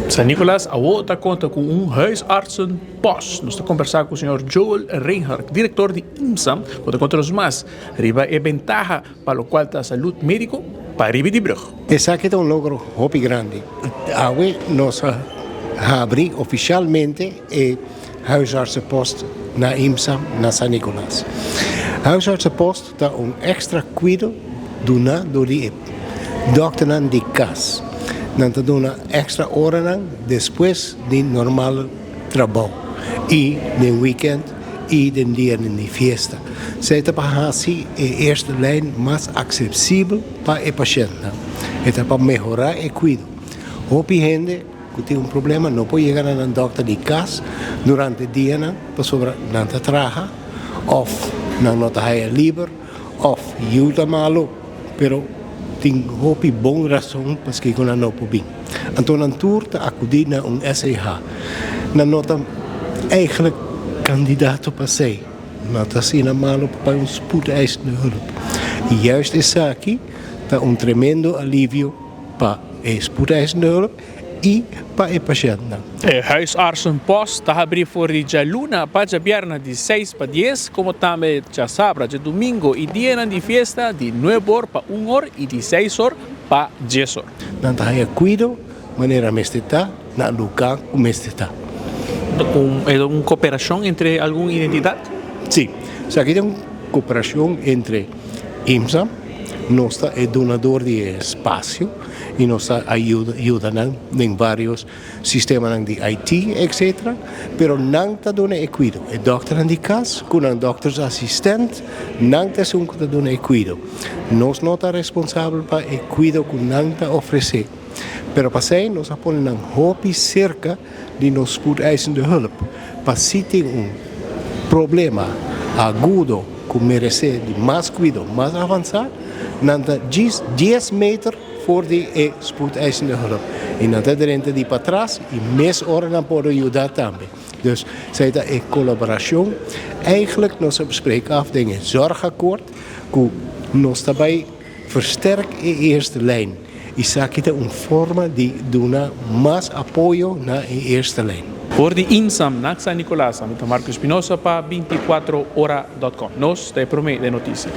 San Nicolas awo ta konta ku un huisartsenpost. Nos ta kombersá ku señor Joel Reinhard, direktor di IMSA, ku ta konta nos mas riba e bentaha pa lokual ta salud médiko pa riba di brug. Esaki ta un logro hopi grandi. Awe nos a habri ofishalmente e huisartsenpost na IMSA na San Nicolas. Huisartsenpost ta un extra kuido duna dor di e dòkternan di kas. Nan ta duna extra oranan despues di normal trabou i den weekend i den dianan di fiesta. Esei ta pa hasi e eerste lijn mas aksesibel pa e pashèntnan. E ta pa mehorá e kuido. Hopi hende ku tin un problema no por yega na nan dòkter di kas durante dianan pasobra nan ta traha òf nan no ta haya liber òf yu ta malu, pero tin hopi bon rason paskiko nan no por bin. Anto nan tur ta akudí na un SEH. Nan no ta eigentlik kandidato pa esei. Nan ta asina malu pa bai un spoedeisende hulp. I juist esaki ta un tremendo alivio pa e spoedeisende hulp i pa e pashèntnan. E huisartsenpost ta habrí for di djaluna pa djabièrnè di seis pa dies, komo tambe djasabra, djadumingo i dianan di fiesta di nuebe or pa un or i di seis or pa dies or. Nan ta haña kuido manera mester ta na lugá ku mester ta. E ta un koperashon entre algun identidat? Sí, esaki ta un koperashon entre IMSA, nos ta e dunador di e espasio i nos ta yuda nan den varios sistemanan di IT etcetera, pero nan ta duna e kuido. E dòkternan di kas ku nan dòktersasistent, nan ta esun ku ta duna e kuido. Nos no ta responsabel pa e kuido ku nan ta ofresé, pero pasei nos a pone nan hopi serka di nos spoedeisende hulp pa si tin un problema agudo ku meresé di mas kuido mas avansá, nan ta djis dies meter for di e spoedeisende hulp i nan ta drenta di patras i mes ora nan por yuda tambe. Dus esei ta e kolaborashon. Eigentlik nos a besprek af den e zorgakkoord ku nos ta bai versterk e eerste lijn. Esaki ta un forma di duna mas apoyo na e eerste lijn. For di Insam na San Nicolas, ami ta Marco Espinosa pa 24 ora dot com. Nos ta e prome den noticia.